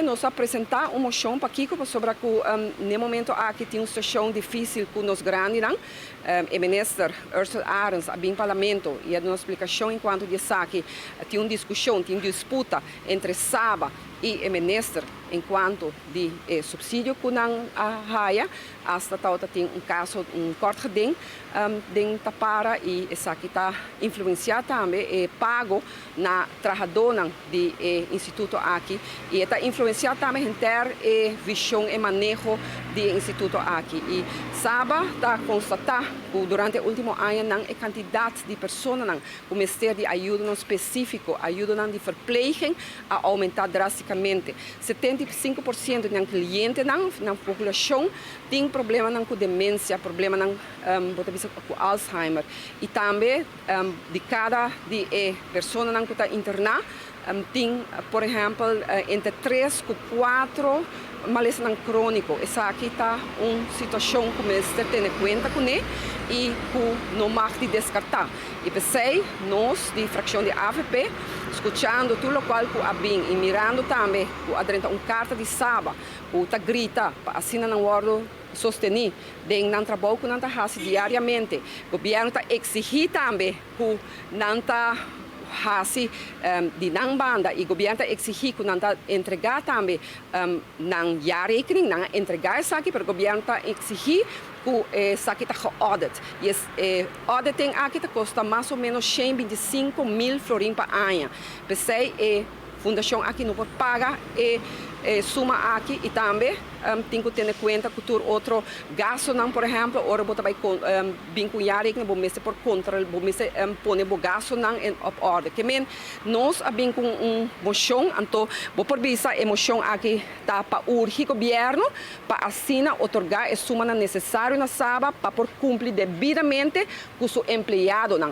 Nos a presenta un mocion. Pakico? Pasobra cu na e momento aki tin un situacion dificil cu nos grandinan. E minister Ursell Arends a bin parlamento y a duna un explicacion en cuanto di esaki. Tin un discusion, tin un disputa entre SABA y e minister en cuanto di subsidio cu nan a haya. Hasta tawata tin un caso, un kort geding den tapara y esaki ta influencia tambe e pago na trahadonan di e instituto aki y ta influencia tambe henter e vision y maneho di e instituto aki. Y SABA ta constata cu durante e ultimo añanan e cantidad di personanan cu mester di ayudo specifico, ayudo di verpleging, a aumenta drasticamente. 75% di clientenan na poblacion tin problema cu demencia, problema cu Alzheimer. Y tambe di cada di e persona cu ta interna, tin, por ehempel, entre 3 y 4 malesa cronico. Esaki ta un situacion cu mester tene cuenta cu ne y cu no mag di descarta. Y p'esey, nos, di fraccion di AVP, scuchando tur loke cu a bin y mirando tambe cu a drenta un carta di SABA, cu ta grita pa asina nan wordo sosteni den nan trabou cu nan ta haci diariamente. Gobierno ta exigi tambe cu nan ta haci di nan banda y gobierno ta exigi cu nan ta entrega tambe nan jaarrekening, nan entrega esaki, pero gobierno ta exigi cu esaki ta geaudit. Y e auditing aki ta costa mas o menos 125 mil florin pa aña. P'esey e fundacion aki no por paga e suma aki y tambe tin cu tene cuenta cu tur otro gastonan. Por ehempel, ora bo bay bin cu jaarrekening, bo mester por control, bo mester pone bo gastonan op orde. Kemen nos a bin cu un mocion, anto bo por bisa e mocion aki ta pa urgi gobierno pa asina otorga e suma necesario na SABA pa por cumpli debidamente cu su empleadonan.